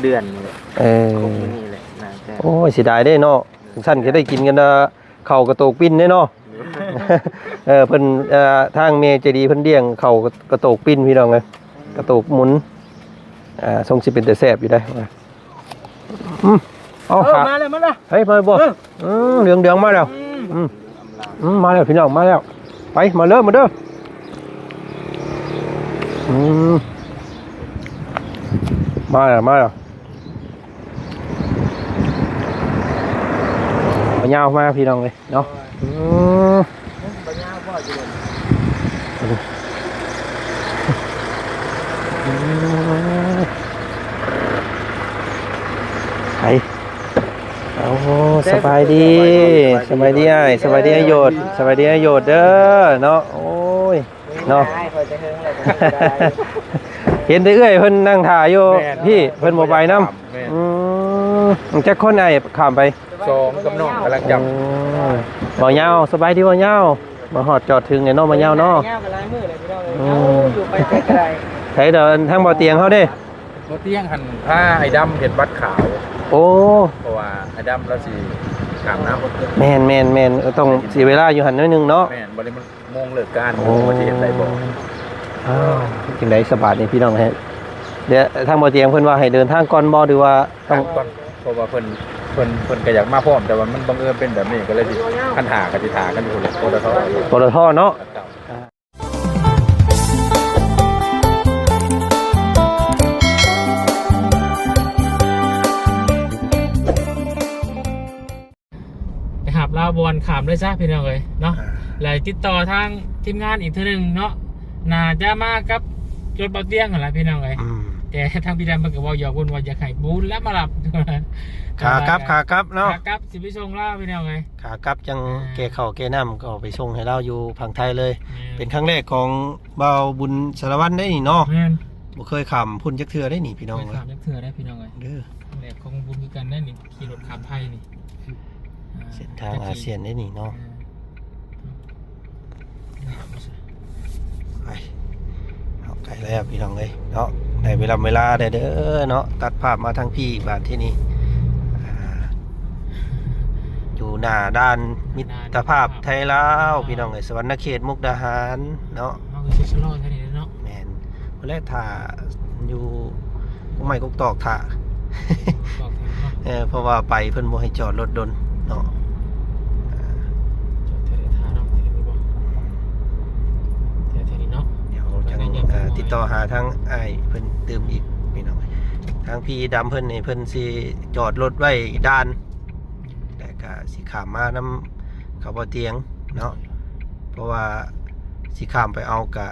ເດືອນນີ້ແຫຼະ ເອີ ຄົບມື້ນີ້ແຫຼະ ໜ້າຈະ ໂອ້ຍ ເສຍດາຍເດ້ເນາະ ຈັ່ງຊັ້ນກໍໄດ້ກິນກັນ ເອີ ເຂົ້າກະໂຕກປິ່ນເດ້ເນາະ ເອີ ເພິ່ນ ເອີ ທາງແມ່ໃຈດີເພິ່ນລ້ຽງເຂົ້າກະໂຕກປິ່ນ ພີ່ນ້ອງເອີຍ ກະໂຕກໝຸນ ອ່າ ຊົງຊິເປັນຕາແຊບຢູ່ເດ້. ອືມ ເອົາ ເອີ ຂາ ມາແລ້ວ ມາແລ້ວ ເຮີ້ຍ ມາແລ້ວບໍ່? ເອີ ອືມ ເດືອງໆ ມາແລ້ວ ອືມ ອືມ ອືມ ມາແລ້ວ ພີ່ນ້ອງ ມາແລ້ວ ໄປ ມາເດີ ມາເດີ ອືມ ມາແລ້ວ ມາແລ້ວ ບໍ່ຍາວມາ ພີ່ນ້ອງເອີຍ ເນາະ ໂດຍ ອືມ ບໍ່ຍາວພໍຢູ່ ໄປ ໂອ້ ສະບາຍດີ ສະບາຍດີອ້າຍ ສະບາຍດີອ້າຍໂຍດ ສະບາຍດີອ້າຍໂຍດເດີ ເນາະ ໂອ້ຍ ເນາະ ເຫັນແຕ່ເອື້ອຍເພິ່ນນັ່ງຖ້າຢູ່ ແມ່ນ ພີ່ ເພິ່ນບໍ່ໄປນຳ ແມ່ນ ອືມ ຈັກຄົນອ້າຍຂ້າມໄປ? ສອງ ກັບນ້ອງກຳລັງຈັບ ໂອ້ ບ່າວຍາວ ສະບາຍດີບ່າວຍາວ ມາຮອດຈອດເຖິງແລ້ວເນາະ ບ່າວຍາວເນາະ ຍາວກໍຫຼາຍມື້ແລ້ວ ພີ່ນ້ອງເອີຍ ອືມ ເອົາ ຢູ່ໄປໄກກໍໄດ້ ໃສດອກ ທາງບ່າວຕຽງເຮົາເດ້ ບ່າວຕຽງຫັ້ນພາອ້າຍດຳເຮັດບັດຂາວ ໂອ້ ເພາະວ່າອ້າຍດຳລາວຊິຂ້າມນ້ຳ ແມ່ນໆໆ ຕ້ອງເສຍເວລາຢູ່ຫັ້ນໜ້ອຍໜຶ່ງເນາະ ແມ່ນ ບໍ່ໄດ້ ໂມງເລີກການ ໂອ້ ວ່າຊິເຮັດໄດ້ບໍ່? ອ້າວ ຈັ່ງໃດສະບາດນີ້ພີ່ນ້ອງເອີຍ ດຽວທາງບ່າວຕຽງເພິ່ນວ່າໃຫ້ເດີນທາງກ່ອນບໍ່ ຫຼືວ່າຕ້ອງ ທາງກ່ອນ ເພາະວ່າເພິ່ນ ເພິ່ນ ເພິ່ນກໍຢາກມາພ້ອມ ແຕ່ວ່າມັນບັງເອີນເປັນແບບນີ້ ກໍເລີຍຊິ ຄັນຖ້າກໍຊິຖ້າກັນຢູ່ພຸ້ນແຫຼະ ປຕທ ປຕທ ເນາະ ໄປຮັບລາວບ່ອນຂ້າມເລີຍຊະພີ່ນ້ອງເອີຍເນາະ ອ່າ ແລ້ວຕິດຕໍ່ທາງທີມງານອີກເທື່ອໜຶ່ງເນາະ ໜ້າຈະມາກັບລົດບ່າວຕຽງຫັ້ນລະພີ່ນ້ອງເອີຍ ອືມ ແຕ່ທາງພີ່ດຳເພິ່ນກໍເວົ້າຢອກເພິ່ນວ່າຢາກໃຫ້ບຸນແລ້ວມາຮັບ ຂາກັບ ຂາກັບເນາະ ຂາກັບຊິໄປສົ່ງລາວພີ່ນ້ອງເອີຍ ຂາກັບຈັ່ງ ອ່າ ແກ່ເຂົ້າແກ່ນ້ຳກໍເອົາໄປສົ່ງໃຫ້ລາວຢູ່ຝັ່ງໄທເລີຍ ແມ່ນ ເປັນຄັ້ງແລກຂອງບ່າວບຸນສາລະວັນໄດ໋ນີ້ເນາະ ແມ່ນ ບໍ່ເຄີຍຂ້າມພຸ້ນຈັກເທື່ອໄດ໋ນີ້ພີ່ນ້ອງ ບໍ່ເຄີຍຂ້າມຈັກເທື່ອໄດ໋ພີ່ນ້ອງເອີຍ ເດີ ຄັ້ງແລກຂອງບຸນຄືກັນໄດ໋ນີ້ ຂີ່ລົດຂ້າມໄທນີ້ ອ່າ ເສັ້ນທາງອາຊຽນເດ້ນີ້ເນາະ ເອີ ໄປ ເຮົາໃກ້ແລ້ວພີ່ນ້ອງເອີຍເນາະ ໄດ້ເວລາ ເວລາແລ້ວເດີເນາະ ຕັດພາບມາທາງພີ້ບາດທີນີ້ ອ່າ ຢູ່ໜ້າດ່ານມິດຕະພາບໄທລາວ ພີ່ນ້ອງເອີຍ ສະຫວັນນະເຂດ ມຸກດາຫານເນາະ ເຮົາກໍຊິຊະລໍແຖວນີ້ເນາະ ແມ່ນ ພຸ້ນແຫຼະ ຖ້າຢູ່ກົກໄມ້ກົກຕອກຖ້າ ເອີ ເພາະວ່າໄປເພິ່ນບໍ່ໃຫ້ຈອດລົດດົນເນາະ ຈອດແຖວນີ້ຖ້າເນາະ ແຖວນີ້ບໍ່ ແຖວ ແຖວນີ້ເນາະ ດຽວຈັ່ງ ເອີ ຕິດຕໍ່ຫາທາງອ້າຍເພິ່ນຕື່ມອີກພີ່ນ້ອງ ທາງພີ່ດຳເພິ່ນນີ້ເພິ່ນຊິຈອດລົດໄວ້ດ່ານ ແລ້ວກະຊິຂ້າມມານຳເຂົາບໍ່ຕຽງເນາະ ເພາະວ່າຊິຂ້າມໄປເອົາກະ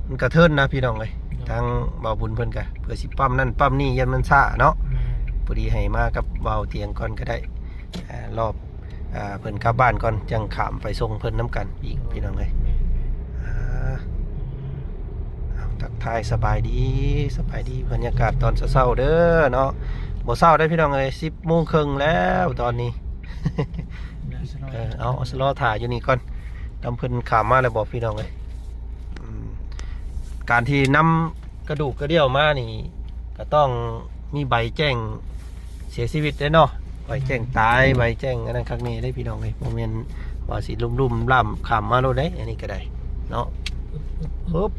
ມັນກະເທີນນະພີ່ນ້ອງເອີຍ ໂດຍ ທາງບ່າວບຸນເພິ່ນກະເພື່ອຊິປ້ຳນັ້ນປ້ຳນີ້ ຢ້ານມັນຊ້າເນາະ ແມ່ນ ພໍດີໃຫ້ມາກັບບ່າວຕຽງກ່ອນກໍໄດ້ ອ່າ ລອບ ອ່າ ເພິ່ນກັບບ້ານກ່ອນ ຈັ່ງຂ້າມໄປສົ່ງເພິ່ນນຳກັນອີກ ໂດຍ ພີ່ນ້ອງເອີຍ ແມ່ນໆ ອ່າ ເອົາ ທັກທາຍສະບາຍດີ ສະບາຍດີ ບັນຍາກາດຕອນເຊົ້າໆເດີເນາະ ບໍ່ເຊົ້າເດ້ພີ່ນ້ອງເອີຍ ສິບໂມງເຄິ່ງແລ້ວຕອນນີ້ ເອີ ເອົາ ເອົາ ຊະລໍຖ້າຢູ່ນີ້ກ່ອນ ດຳເພິ່ນຂ້າມມາແລ້ວບໍ່ພີ່ນ້ອງເອີຍ ອືມ ການທີ່ນຳກະດູກກະດ່ຽວມານີ້ ກະຕ້ອງມີໃບແຈ້ງເສຍຊີວິດເດ້ເນາະ ໃບແຈ້ງຕາຍ ໃບແຈ້ງອັນນັ້ນຄັກແນ່ເດ້ພີ່ນ້ອງເອີຍ ບໍ່ແມ່ນວ່າຊິລຸ່ມໆລ້ຳຂ້າມມາໂລດເດ້ ອັນນີ້ກະໄດ້ເນາະ ປຶບ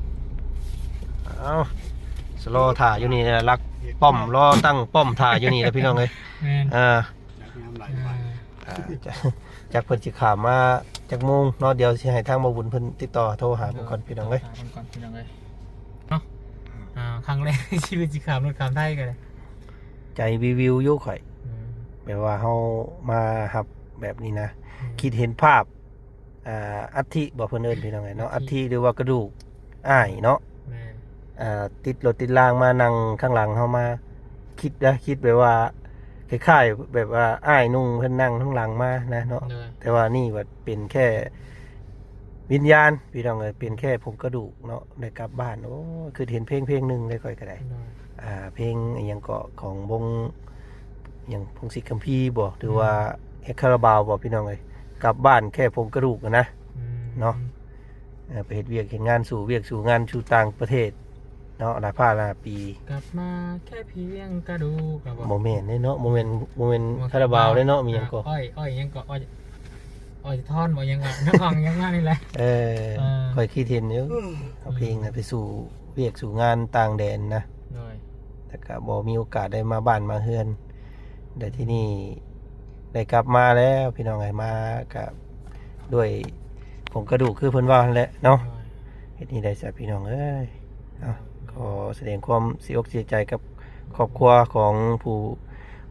ເອົາ ຊະລໍຖ້າຢູ່ນີ້ແຫຼະ ລັກປ້ອມ ລໍຕັ້ງປ້ອມຖ້າຢູ່ນີ້ແຫຼະພີ່ນ້ອງເອີຍ ແມ່ນ ອ່າ ອ່າ ອ່າ ຈັກ ຈັກເພິ່ນຊິຂ້າມມາຈັກໂມງເນາະ ດຽວຊິໃຫ້ທາງບ່າວບຸນເພິ່ນຕິດຕໍ່ໂທຫາເພິ່ນກ່ອນ ເອີ ພີ່ນ້ອງເອີຍ ໂທຫາເພິ່ນກ່ອນພີ່ນ້ອງເອີຍເນາະ ອ່າ ຄັ້ງແລກໃນຊີວິດຊິຂ້າມລົດຂ້າມໄທກໍໄດ້ ໃຈວິວໆຢູ່ຂ້ອຍ ອືມ ແບບວ່າເຮົາມາຮັບແບບນີ້ນະ ອືມ ຄິດເຫັນພາບ ອ່າ ອັດຖິບໍ່ ເພິ່ນເອີ້ນ ພີ່ນ້ອງເອີຍເນາະ ອັດ ອັດຖິ ຖິ ຫຼືວ່າກະດູກອ້າຍເນາະ ແມ່ນ ອ່າ ຕິດລົດຕິດລາງມາ ນັ່ງຂ້າງຫຼັງເຮົາມາ ຄິດນະ ຄິດແບບວ່າ ຄ້າຍໆແບບວ່າອ້າຍນຸ່ງເພິ່ນນັ່ງທາງຫຼັງມານະເນາະ ໂດຍ ແຕ່ວ່ານີ້ບັດເປັນແຄ່ວິນຍານ ພີ່ນ້ອງເອີຍ ເປັນແຄ່ຜົງກະດູກເນາະ ໄດ້ກັບບ້ານ ໂອ້ ຄິດເຫັນເພງເພງໜຶ່ງເລີຍຂ້ອຍກໍໄດ້ ໂດຍ ອ່າ ເພງອີ່ຫຍັງເກາະ ຂອງວົງ ຫຍັງ ພົງສິດຄຳພີບໍ ຫຼືວ່າ ອືມ ແອັກຄາລາບາວບໍ ພີ່ນ້ອງເອີຍ ກັບບ້ານແຄ່ຜົງກະດູກຫັ້ນນະ ອືມ ເນາະ ເອີ ໄປເຮັດວຽກເຮັດງານ ສູ້ວຽກສູ້ງານຢູ່ຕ່າງປະເທດ ເນາະ ຫຼາຍພາຫຼາຍປີ ກັບມາແຄ່ພຽງກະດູກ ບໍ່ແມ່ນເດ້ເນາະ ບໍ່ແມ່ນ ບໍ່ແມ່ນຄາລາບາວເດ້ເນາະ ມີຫຍັງກໍ ອ້ອຍ ອ້ອຍຫຍັງກໍ ອ້ອຍ ອ້ອຍທອນ ບໍ່ຫຍັງກໍ ນັກຮ້ອງຫຍັງມານີ້ແຫຼະ ເອີ ຂ້ອຍຄິດເຫັນຢູ່ ເອົາເພງໄປສູ່ວຽກສູ່ງານຕ່າງແດນນະ ໂດຍ ແຕ່ກໍບໍ່ມີໂອກາດໄດ້ມາບ້ານມາເຮືອນ ແຕ່ທີ່ນີ້ໄດ້ກັບມາແລ້ວ ພີ່ນ້ອງເອີຍ ມາກໍດ້ວຍໂຄງກະດູກຄືເພິ່ນເວົ້າຫັ້ນແຫຼະເນາະ ໂດຍ ເຮັດນີ້ໄດ້ຊະ ພີ່ນ້ອງເອີຍ ເນາະ ຂໍສະແດງຄວາມເສຍອົກເສຍໃຈກັບຄອບຄົວຂອງຜູ້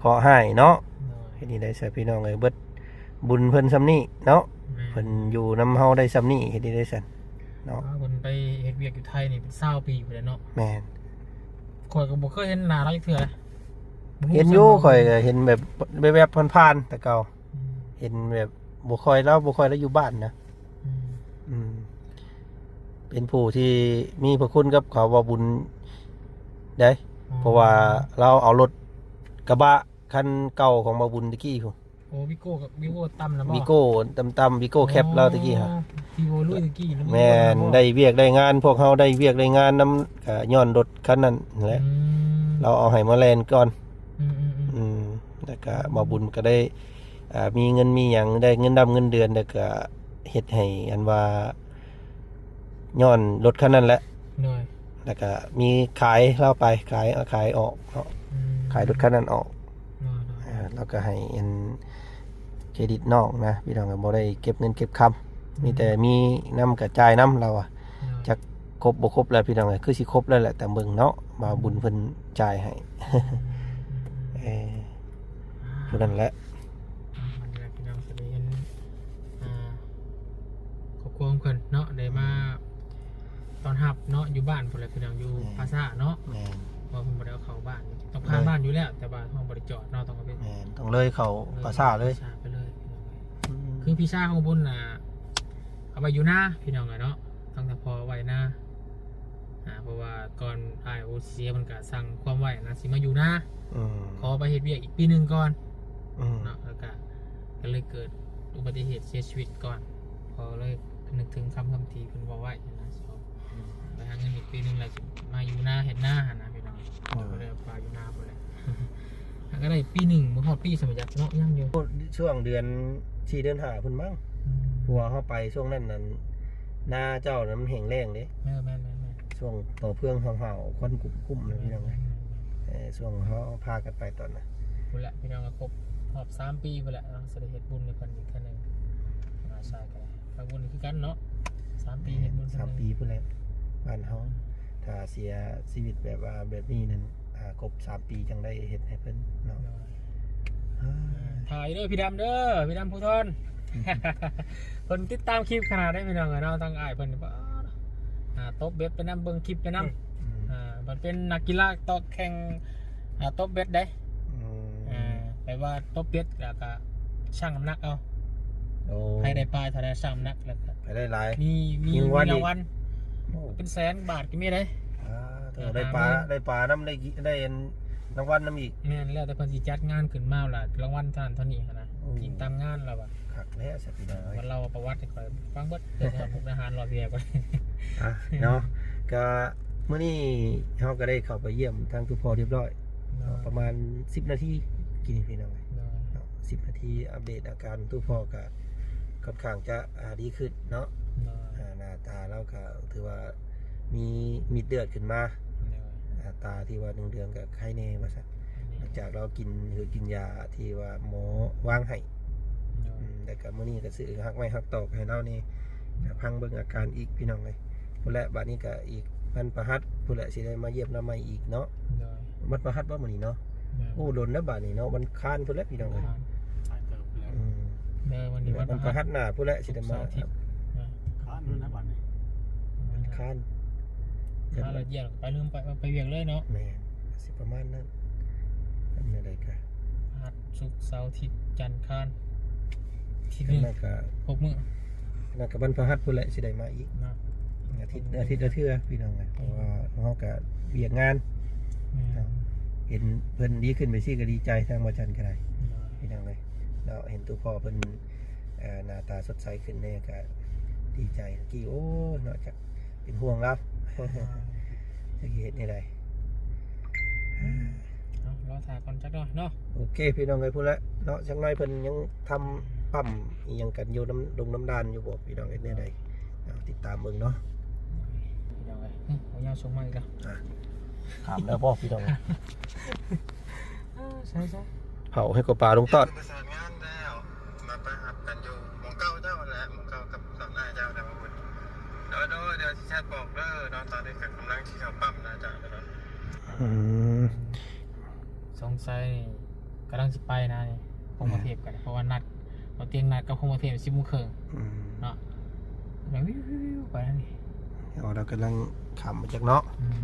ເຄາະຮ້າຍເນາະ ໂດຍ ເຮັດນີ້ໄດ້ຊະ ພີ່ນ້ອງເອີຍ ເບິດບຸນເພິ່ນຊ່ຳນີ້ເນາະ ແມ່ນ ເພິ່ນຢູ່ນຳເຮົາໄດ້ຊ່ຳນີ້ ເຮັດນີ້ໄດ້ຊັ້ນເນາະ ເພິ່ນໄປເຮັດວຽກຢູ່ໄທນີ້ເປັນຊາວປີພຸ້ນແຫຼະເນາະ ແມ່ນ ຂ້ອຍກໍບໍ່ເຄີຍເຫັນໜ້າລາວຈັກເທື່ອ ເຫັນຢູ່ ຂ້ອຍກໍເຫັນແບບແວບໆຜ່ານໆແຕ່ເກົ່າ ອືມ ເຫັນແບບບໍ່ຄ່ອຍ ລາວບໍ່ຄ່ອຍໄດ້ຢູ່ບ້ານນະ ອືມ ອືມ ເປັນຜູ້ທີ່ມີພະຄຸນກັບເຂົາເວົ້າບຸນໄດ໋ ອໍ ເພາະວ່າລາວເອົາລົດກະບະຄັນເກົ່າຂອງເວົ້າບຸນແຕ່ກີ້ພຸ້ນ ໂອ້ ວີໂກ້ກັບ ວີໂກ້ຕ່ຳນະບໍ ວີໂກ້ຕ່ຳໆ ວີໂກ້ແຄັບລາວແຕ່ກີ້ຫັ້ນ ອໍ ວີໂກ້ລຸຍແຕ່ກີ້ນະ ແມ່ນ ໄດ້ວຽກໄດ້ງານ ພວກເຮົາໄດ້ວຽກໄດ້ງານນຳ ກໍຍ້ອນລົດຄັນນັ້ນແຫຼະ ອືມ ລາວເອົາໃຫ້ມາແລ່ນກ່ອນ ອືມໆໆ ອືມ ແລ້ວກໍເວົ້າບຸນກໍໄດ້ ອ່າ ມີເງິນມີຫຍັງ ໄດ້ເງິນດຳເງິນເດືອນ ແລ້ວກະເຮັດໃຫ້ອັນວ່າ ຍ້ອນລົດຄັນນັ້ນແຫຼະ ໂດຍ ແລ້ວກະມີຂາຍລາວໄປ ຂາຍ ຂາຍອອກເນາະ ອືມ ຂາຍລົດຄັນນັ້ນອອກ ໂດຍໆ ອ່າ ລາວກະໃຫ້ອັນເຄຣດິດນ້ອງນະ ພີ່ນ້ອງກໍບໍ່ໄດ້ເກັບເງິນເກັບຄຳ ໂດຍ ມີແຕ່ມີນຳກະຈ່າຍນຳລາວອະ ໂດຍ ຈັກຄົບບໍ່ຄົບແລ້ວ ພີ່ນ້ອງເອີຍ ຄືຊິຄົບແລ້ວແຫຼະ ຕາມເບິ່ງເນາະ ວ່າບຸນເພິ່ນຈ່າຍໃຫ້ ອືມໆໆ ເອີ ຜູ້ນັ້ນແຫຼະ ອ່າ ມັນແຫຼະ ພີ່ນ້ອງ ຈະໄດ້ເຫັນ ອ່າ ຄອບຄົວຂອງເພິ່ນເນາະ ໄດ້ມາ ອືມ ຕ້ອນຮັບເນາະ ຢູ່ບ້ານພຸ້ນແຫຼະ ພີ່ນ້ອງ ຢູ່ ແມ່ນ ພາສາເນາະ ແມ່ນ ເພາະວ່າເພິ່ນບໍ່ໄດ້ເອົາເຂົ້າບ້ານ ຕ້ອງຜ່ານ ເລີຍ ບ້ານຢູ່ແລ້ວ ແຕ່ວ່າເຮົາບໍ່ໄດ້ຈອດເນາະ ຕ້ອງເອົາໄປ ແມ່ນ ຕ້ອງເລີຍເຂົ້າ ເລີຍ ພາສາເລີຍ ພາສາໄປເລີຍ ອືມ ຄືພີ່ຊາຍຂອງບຸນນະ ເອົາໄວ້ຢູ່ນາ ພີ່ນ້ອງເອີຍເນາະ ຕັ້ງແຕ່ພໍ່ໄວ້ນາ ອ່າ ເພາະວ່າກ່ອນອ້າຍໂອເຊຍເພິ່ນກະສັ່ງຄວາມໄວ້ນະ ຊິມາຢູ່ນາ ອືມ ຂໍໄປເຮັດວຽກອີກປີໜຶ່ງກ່ອນ ອືມ ເນາະ ແລ້ວກະ ກໍເລີຍເກີດອຸບັດຕິເຫດເສຍຊີວິດກ່ອນ ກໍເລີຍນຶກເຖິງຄຳ ຄຳທີ່ເພິ່ນເວົ້າໄວ້ນະ ອືມ ໄປຫາເງິນອີກປີໜຶ່ງແລ້ວຊິມາຢູ່ນາເຮັດນາຫັ້ນນະ ພີ່ນ້ອງ ອືມ ກໍເລີຍໄປຢູ່ນາພຸ້ນແຫຼະ ຫາກໍໄດ້ປີໜຶ່ງ ບໍ່ຮອດປີຊ້ຳຈັກເນາະ ຍັງຢູ່ ຊ່ວງເດືອນສີ່ເດືອນຫ້າພຸ້ນມັ້ງ ອືມ ເພາະວ່າເຮົາໄປຊ່ວງນັ້ນນັ້ນ ນາເຈົ້ານັ້ນມັນແຫ້ງແລ້ງເດ້ ເອີ ແມ່ນໆໆ ຊ່ວງຕໍ່ເພື່ອງຫ່າວໆ ຄວັນກຸ້ມໆ ນະ ພີ່ນ້ອງເອີຍ ແມ່ນໆໆ ເອີ ຊ່ວງເຮົາພາກັນໄປຕອນນັ້ນ ພຸ້ນແຫຼະ ພີ່ນ້ອງ ກໍຄົບຮອບສາມປີພຸ້ນແຫຼະເນາະ ຊິໄດ້ເຮັດບຸນໃຫ້ເພິ່ນອີກເທື່ອໜຶ່ງ ອ້າຍຊາຍກໍໄດ້ ໄປບຸນຄືກັນເນາະ ສາມປີ ແມ່ນ ເຮັດບຸນ ສາມປີພຸ້ນແຫຼະ ບ້ານເຮົາ ຖ້າເສຍຊີວິດແບບວ່າແບບນີ້ນັ້ນ ອ່າ ຄົບສາມປີຈັ່ງໄດ້ເຮັດໃຫ້ເພິ່ນເນາະ ໂດຍ ອ່າ ຖ່າຍເດີພີ່ດຳເດີ ພີ່ດຳພູທອນ ເພິ່ນຕິດຕາມຄລິບຂະໜາດໃດ ພີ່ນ້ອງເອີຍເນາະ ທັງອ້າຍເພິ່ນ ອ່າ ຕົບເບັດໄປນຳ ເບິ່ງຄລິບໄປນຳ ອືມ ອ່າ ເພິ່ນເປັນນັກກິລາຕອກແຂ່ງ ອ່າ ຕົບເບັດເດ້ ອືມ ອ່າ ແປວ່າຕົບເບັດ ແລ້ວກະຊັ່ງນ້ຳໜັກເອົາ ໂອ້ ໃຜໄດ້ປາເທົ່າໃດຊັ່ງນ້ຳໜັກ ແລ້ວກະໃຜໄດ້ຫຼາຍ ມີ ມີ ມີລາງວັນ ມີລາງວັນອີກ ໂອ້ ເປັນແສນບາດກໍມີເດ້ ອ່າ ເອີ ໄດ້ປາ ໄດ້ປານຳ ໄດ້ ໄດ້ອັນລາງວັນນຳອີກ ແມ່ນ ແລ້ວແຕ່ເພິ່ນຊິຈັດງານຂຶ້ນມາລະ ລາງວັນເທົ່ານັ້ນເທົ່ານີ້ຫັ້ນນະ ໂອ້ ອີງຕາມງານລະວ່າ ຄັກແທ້ຊະ ພີ່ນ້ອງເອີຍ ວ່າລາວເອົາປະຫວັດໃຫ້ຂ້ອຍຟັງເບິດ ເລື່ອງມຸກດາຫານລອດເວຍ ອ່ະ ເນາະ ກະມື້ນີ້ເຮົາກໍໄດ້ເຂົ້າໄປຢ້ຽມທາງທຸກພໍ່ຮຽບຮ້ອຍ ເນາະ ປະມານສິບນາທີ ກີ້ນີ້ ພີ່ນ້ອງເອີຍ ເນາະ ສິບນາທີ ອັບເດດອາການທຸກພໍ່ກໍຄ່ອນຂ້າງຈະ ອ່າ ດີຂຶ້ນເນາະ ເນາະ ອ່າ ໜ້າຕາລາວກໍຖືວ່າມີມິດເລືອດຂຶ້ນມາ ເນາະ ອ່າ ຕາທີ່ວ່າເຫຼືອງໆກໍໄຄແດ່ວ່າຊັ້ນ ຫຼັງຈາກລາວກິນ ຄືກິນຢາທີ່ວ່າໝໍວາງໃຫ້ ໂດຍ ອືມ ແລ້ວກໍມື້ນີ້ກໍຊື້ຮັກໄມ້ຮັກຕອກໃຫ້ລາວນີ້ ກໍພັງເບິ່ງອາການອີກ ພີ່ນ້ອງເອີຍ ພຸ້ນແຫຼະ ບາດນີ້ກໍອີກວັນພະຫັດພຸ້ນແຫຼະ ຊິໄດ້ມາຢ້ຽມລາວໃໝ່ອີກເນາະ ໂດຍ ວັນພະຫັດບໍ່ມື້ນີ້ເນາະ ແມ່ນ ໂອ້ ດົນແລ້ວບາດນີ້ເນາະ ວັນຄານພຸ້ນແຫຼະ ພີ່ນ້ອງເອີຍ ອືມ ເດີ ວັນນີ້ວັນພະຫັດ ວັນພະຫັດໜ້າພຸ້ນແຫຼະ ສິໄດ້ມາ ຄານພຸ້ນແຫຼະບາດນີ້ ວັນຄານ ຄານລະ ໄປເລີ່ມໄປ ໄປວຽກເລີຍເນາະ ແມ່ນ ຊິປະມານນັ້ນ ອັນໃດກໍ ພະຫັດ ສຸກ ເສົາ ອາທິດ ຈັນ ຄານ ອາທິດໜຶ່ງ ນັ້ນກໍ ຫົກມື້ ນັ້ນກໍວັນພະຫັດພຸ້ນແຫຼະ ຊິໄດ້ມາອີກເນາະ ອາທິດ ອາທິດລະເທື່ອ ພີ່ນ້ອງ ເພາະວ່າເຮົາກໍວຽກງານ ແມ່ນ ເນາະ ເຫັນເພິ່ນດີຂຶ້ນໄປຊີ້ກໍດີໃຈ ທາງບ່າວຈັນກໍໄດ້ ເນາະ ພີ່ນ້ອງເອີຍ ເນາະ ເຫັນຕົວພໍ່ເພິ່ນ ເອີ ໜ້າຕາສົດໃສຂຶ້ນແດ່ກໍດີໃຈ ກີ້ ໂອ້ຍ ເນາະ ຈັກເປັນຫ່ວງລາວ ອ່າ ຈະເຮັດແນວໃດ? ເອົາ ລໍຖ້າກ່ອນຈັກໜ້ອຍເນາະ. ໂອເຄ ພີ່ນ້ອງເອີຍ ພຸ້ນແຫຼະເນາະ ຈັກໜ້ອຍເພິ່ນຍັງທຳປ້ຳອີ່ຫຍັງກັນຢູ່ນຳດົງນຳດານຢູ່ບໍ ພີ່ນ້ອງເອີຍ ເຮັດແນວໃດ? ເອົາ ຕິດຕາມເບິ່ງເນາະ ພີ່ນ້ອງເອີຍ. ໂອ້ ຍາວສົ່ງມາອີກແລ້ວ ອ່ະ ຖາມແລ້ວບໍ ພີ່ນ້ອງເອີຍ? ເອີ ໃຊ່ໆ ເຜົາໃຫ້ກວ່າປາລົງຕອດ ປະສານງານແລ້ວ ມາໄປຮັບກັນຢູ່ໝ່ອງເກົ່າເຈົ້າຫັ້ນແຫຼະ ໝ່ອງເກົ່າກັບຕອນອ້າຍເຈົ້າໄດ້ມາບຸນ. ໂດຍໆ ດຽວຊິແຊັດບອກເດີເນາະ ຕອນນີ້ກໍກຳລັງຊິເຂົ້າປ້ຳນະ ອາຈານເນາະ. ອືມ ສົງໄສກຳລັງຊິໄປນະນີ້ ພົງປະເທດກັນ ເພາະວ່ານັດ ເພາະຕຽງນັດກັບພົງປະເທດສິບໂມງເຄິ່ງ ອືມ ເນາະ ແລ້ວວິວໆໆໄປນັ້ນນີ້. ເອົາ ລາວກຳລັງຂ້າມມາຈັກເນາະ. ອືມ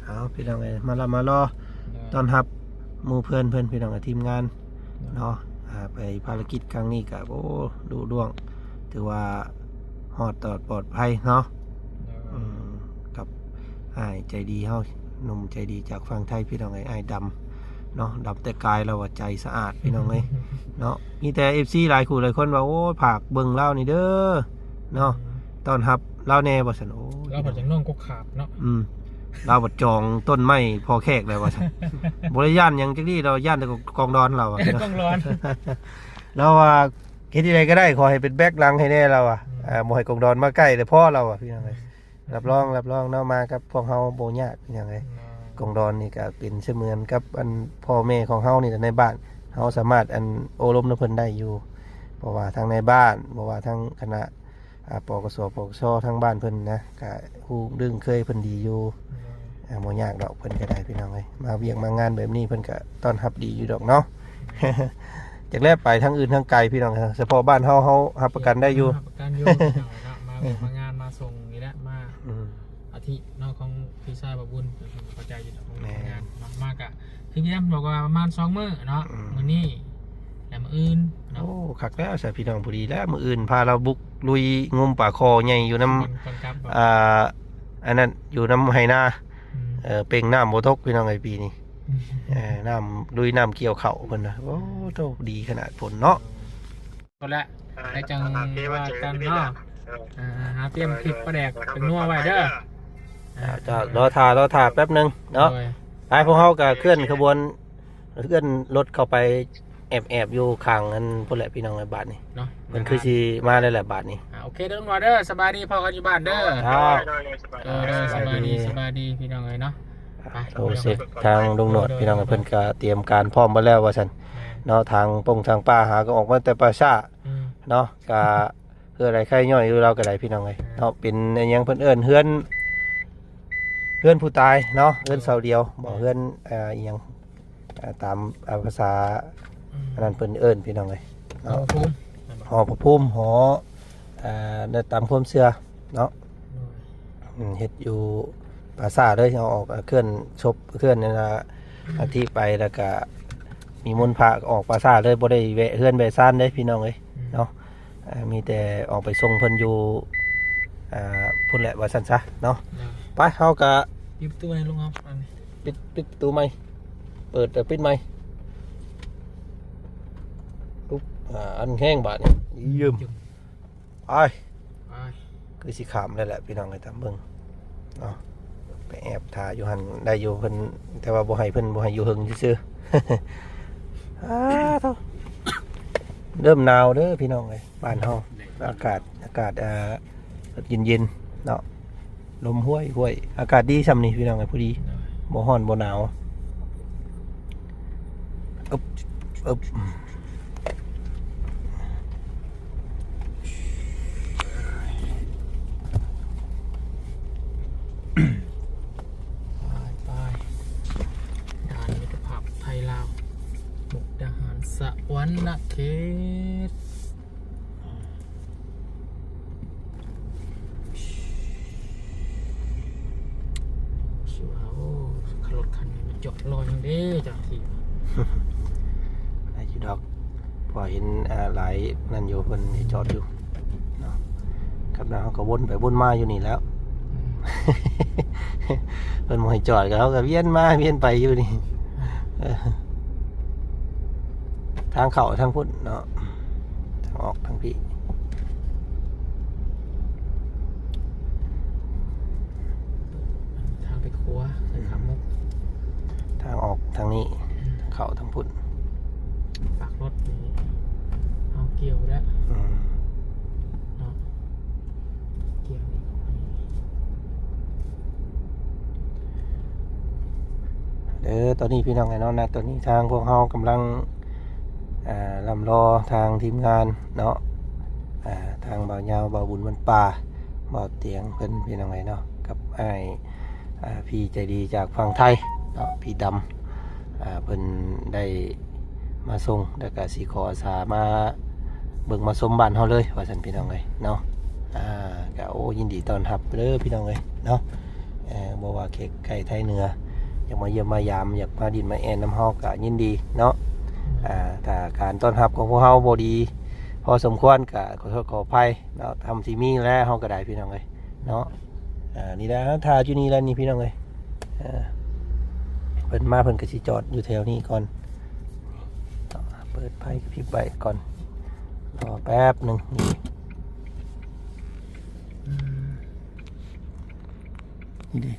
ເອົາ ພີ່ນ້ອງເອີຍ ມາລະ ມາລໍ ໂດຍ ຕ້ອນຮັບໝູ່ເພື່ອນເພິ່ນ ພີ່ນ້ອງເອີຍ ທີມງານ ໂດຍ ເນາະ. ອ່າ ໄປພາລະກິດຄັ້ງນີ້ກະ ໂອ້ ລຸລ່ວງ ຖືວ່າຮອດຕອດປອດໄພເນາະ. ໂດຍ ອືມ ກັບອ້າຍໃຈດີເຮົາ ໜຸ່ມໃຈດີຈາກຝັ່ງໄທ ພີ່ນ້ອງເອີຍ ອ້າຍດຳເນາະ. ດຳແຕ່ກາຍ ລາວວ່າໃຈສະອາດ ພີ່ນ້ອງເອີຍ ເນາະ. ມີແຕ່ເອັຟຊີຫຼາຍຄູ່ຫຼາຍຄົນວ່າ ໂອ້ຍ ຝາກເບິ່ງລາວນີ້ເດີເນາະ ອືມ ຕ້ອນຮັບລາວແດ່ວ່າຊັ້ນ. ໂອ້ຍ ລາວພັດຈະນອນກົກຂາບເນາະ. ອືມ ລາວບັດຈອງຕົ້ນໄມ້ພໍ່ແຂກແລ້ວວ່າຊັ້ນ. ບໍ່ໄດ້ຢ້ານຫຍັງຈັກດີ້ ລາວຢ້ານແຕ່ກອງດອນລາວວ່າ ກອງດອນ ລາວວ່າ ເຮັດຈັ່ງໃດກໍໄດ້ ຂໍໃຫ້ເປັນແບັກຫຼັງໃຫ້ແດ່ລາວວ່າ. ອືມ ອ່າ ບໍ່ໃຫ້ກອງດອນມາໃກ້ແລ້ວພໍລາວວ່າ ພີ່ນ້ອງເອີຍ. ອືມ ຮັບຮອງ ຮັບຮອງເນາະ ມາກັບພວກເຮົາບໍ່ຍາກຫຍັງເລີຍ. ອືມ ກອງດອນນີ້ກໍເປັນສະເໝືອນກັບອັນພໍ່ແມ່ຂອງເຮົານີ້ແຫຼະ ໃນບ້ານ ເຮົາສາມາດອັນໂອ້ລົມນຳເພິ່ນໄດ້ຢູ່ ເພາະວ່າທັງໃນບ້ານ ບໍ່ວ່າທັງຄະນະ ອ່າ ປກສ ປກຊ ທາງບ້ານເພິ່ນນະ ກະຮູ້ລຶ້ງເຄີຍເພິ່ນດີຢູ່. ໂດຍ ອ່າ ບໍ່ຍາກດອກ ເພິ່ນກໍໄດ້ ພີ່ນ້ອງເອີຍ ມາວຽກມາງານແບບນີ້ ເພິ່ນກໍຕ້ອນຮັບດີຢູ່ດອກເນາະ. ຈັກແລະໄປທາງອື່ນທາງໄກ ພີ່ນ້ອງ ສະເພາະບ້ານເຮົາ ເຮົາຮັບປະກັນໄດ້ຢູ່ ຮັບປະກັນຢູ່ ພີ່ນ້ອງເນາະ. ມາວຽກມາງານ ມາສົ່ງນີ້ແຫຼະ ມາ ອືມ ອາທິເນາະ ຂອງພີ່ຊາຍບ່າວບຸນ ເພິ່ນກໍເຂົ້າໃຈຢູ່ດອກ ຂອງ ແມ່ນ ງານເນາະ. ມາກະ ຄືພີ່ດຳບອກວ່າປະມານສອງມື້ເນາະ. ອືມ ມື້ນີ້ ແລະມື້ອື່ນເນາະ. ໂອ້ ຄັກແລ້ວຊະ ພີ່ນ້ອງ ພໍດີແລ້ວ ມື້ອື່ນພາລາວບຸກລຸຍງຸມປາຄໍໃຫຍ່ຢູ່ນຳ ກ່ອນກັບບໍ? ອ່າ ອັນນັ້ນ ຢູ່ນຳໄຮ່ນາ. ອືມ ເອີ ເປັ່ງນ້ຳບໍ່ຕົກ ພີ່ນ້ອງເອີຍ ປີນີ້. ອືມ ເອີ ນ້ຳ ລຸຍນ້ຳກ່ຽວເຂົ້າເພິ່ນນະ. ໂອ້ ໂຕ ດີຂະໜາດ ຝົນເນາະ. ໂດຍ ພຸ້ນແຫຼະ ໄດ້ຈັ່ງວ່າກັນເນາະ. ເອີ ຫາຕຽມພຣິກປາແດກເປັນນົວໄວ້ເດີ. ເຈົ້າ ລໍຖ້າ ລໍຖ້າແປັບໜຶ່ງເນາະ. ໂດຍ ໄປ ພວກເຮົາກໍເຄື່ອນຂະບວນ ເຄື່ອນລົດເຂົ້າໄປແອບໆຢູ່ຂ້າງອັນພຸ້ນແຫຼະ ພີ່ນ້ອງເອີຍ. ບາດນີ້ເນາະ ເພິ່ນຄືຊິມາແລ້ວແຫຼະບາດນີ້. ອ່າ ໂອເຄເດີ ລຸງໜວດເດີ ສະບາຍດີ ພໍ້ກັນຢູ່ບ້ານເດີ. ເຈົ້າ ໂດຍ ໂດຍ ສະບາຍດີ ສະບາຍດີ ພີ່ນ້ອງເອີຍເນາະ. ໄປ ໂອ້ ເຊັກທາງລຸງໜວດ ພີ່ນ້ອງເອີຍ ເພິ່ນກໍຕຽມການພ້ອມເບິດແລ້ວວ່າຊັ້ນເນາະ. ທາງປົງທາງປ່າຫາກໍອອກມາແຕ່ປ່າຊ້າ ອືມ ເນາະ ກະເພື່ອໄດ້ໄຄຍ່ອຍຢູ່ລາວກໍໄດ້ ພີ່ນ້ອງເອີຍ ເນາະ. ເປັນອີ່ຫຍັງເພິ່ນເອີ້ນ ເຮືອນ ເຮືອນຜູ້ຕາຍເນາະ ເຮືອນເສົາດຽວບໍ ເຮືອນ ເອີ ອີ່ຫຍັງ ເອີ ຕາມ ເອີ ພາສາ ອືມ ອັນນັ້ນເພິ່ນເອີ້ນ ພີ່ນ້ອງເອີຍ ເນາະ ຫໍພະພູມ ຫໍພະພູມ ຫໍ ເອີ ຕາມຄວາມເຊື່ອເນາະ. ໂດຍ ອືມ ເຮັດຢູ່ປ່າຊ້າເລີຍ ເອົາອອກ ເຄື່ອນສົບ ເຄື່ອນອັນນະ ອືມ ອັດຖິໄປ ແລ້ວກະນິມົນພະອອກປ່າຊ້າເລີຍ ບໍ່ໄດ້ແວະເຮືອນແວະຊານເດ້ ພີ່ນ້ອງເອີຍ ອືມ ເນາະ. ເອີ ມີແຕ່ອອກໄປສົ່ງເພິ່ນຢູ່ ອ່າ ພຸ້ນແຫຼະວ່າຊັ້ນຊະເນາະ. ໂດຍ ໄປ ເຮົາກະ ປິດປະຕູໃໝ່ ລຸງເຮົາ ອັນນີ້ ປິດ ປິດປະຕູໃໝ່ ເປີດແລ້ວປິດໃໝ່. ປຸບ ອ່າ ອັນແຮງບາດນີ້ ຢືມ ໄປ ໄປ ຄືຊິຂ້າມແລ້ວແຫຼະ ພີ່ນ້ອງເອີຍ ຕາມເບິ່ງເນາະ. ໄປແອບຖ້າຢູ່ຫັ້ນໄດ້ຢູ່ ເພິ່ນ ແຕ່ວ່າບໍ່ໃຫ້ເພິ່ນ ບໍ່ໃຫ້ຢູ່ເທິງຊື່ໆ. ອ້າໂທ້ ເລີ່ມໜາວເດີ ພີ່ນ້ອງເອີຍ ບ້ານເຮົາ ອາກາດ ອາກາດ ອ່າ ເຢັນໆເນາະ ລົມຫ້ວຍໆ ອາກາດດີຊ່ຳນີ້ ພີ່ນ້ອງເອີຍ ພໍດີ ບໍ່ຮ້ອນບໍ່ໜາວ. ອຶບ ອຶບ ໄປ ໄປ ດ່ານມິດຕະພາບໄທລາວ ມຸກດາຫານ ສະຫວັນນະເຂດ. ຊິວ່າ ໂອ້ ຄັນລົດຄັນນີ້ມັນຈອດລໍຫຍັງເດ້ ເຈົ້າໜ້າທີ່ ໄດ້ຢູ່ດອກ ເພາະເຫັນ ອ່າ ຫຼາຍນັ້ນຢູ່ ເພິ່ນໃຫ້ຈອດຢູ່ເນາະ. ກັບນັ້ນເຮົາກໍວົນໄປວົນມາຢູ່ນີ້ແຫຼ້ວ ອືມ ເພິ່ນບໍ່ໃຫ້ຈອດ ກໍເຮົາກໍວຽນມາວຽນໄປຢູ່ນີ້. ເອີ ທາງເຂົ້າທາງພຸ້ນເນາະ ທາງອອກທາງພີ້ ທາງໄປຂົວ ທາງອອກທາງນີ້ ອືມ ທາງເຂົ້າທາງພຸ້ນ. ປາກລົດນີ້ເຮົາກ່ຽວແລ້ວ ອືມ ເນາະ ກ່ຽວນີ້ ເດີ. ຕອນນີ້ພີ່ນ້ອງເອີຍເນາະ ນະ ຕອນນີ້ທາງພວກເຮົາກຳລັງ ອ່າ ລ່ຳລໍທາງທີມງານເນາະ ອ່າ ທາງບ່າວຍາວ ບ່າວບຸນບ້ານປ່າ ບ່າວຕຽງເພິ່ນ ພີ່ນ້ອງເອີຍເນາະ ກັບອ້າຍ ອ່າ ພີ່ໃຈດີຈາກຝັ່ງໄທເນາະ ພີ່ດຳ ອ່າ ເພິ່ນໄດ້ມາສົ່ງ ແລ້ວກະຊິຂໍອາສາມາເບິ່ງມາຊົມບ້ານເຮົາເລີຍ ວ່າຊັ້ນ ພີ່ນ້ອງເອີຍເນາະ. ອ່າ ກະ ໂອ້ ຍິນດີຕ້ອນຮັບເດີ ພີ່ນ້ອງເອີຍເນາະ. ເອີ ບໍ່ວ່າເຂດໃກ້ໄທເໜືອ ຢາກມາຢ້ຽມມາຢາມ ຢາກມາດິນມາແອນນຳເຮົາກະຍິນດີເນາະ. ອືມ ອ່າ ຖ້າການຕ້ອນຮັບຂອງພວກເຮົາບໍ່ດີພໍສົມຄວນ ກະຂໍໂທດຂໍອະໄພເນາະ ທຳທີ່ມີແລ້ວເຮົາກະໄດ້ ພີ່ນ້ອງເອີຍເນາະ. ອ່າ ນີ້ແຫຼະ ຖ້າຢູ່ນີ້ແຫຼະນີ້ ພີ່ນ້ອງເອີຍ ເອີ ເພິ່ນມາເພິ່ນກະຊິຈອດຢູ່ແຖວນີ້ກ່ອນ. ເປີດໄຟກະພິບໄວ້ກ່ອນ ລໍແປັບໜຶ່ງ. ອືມ ນີ້ເດ້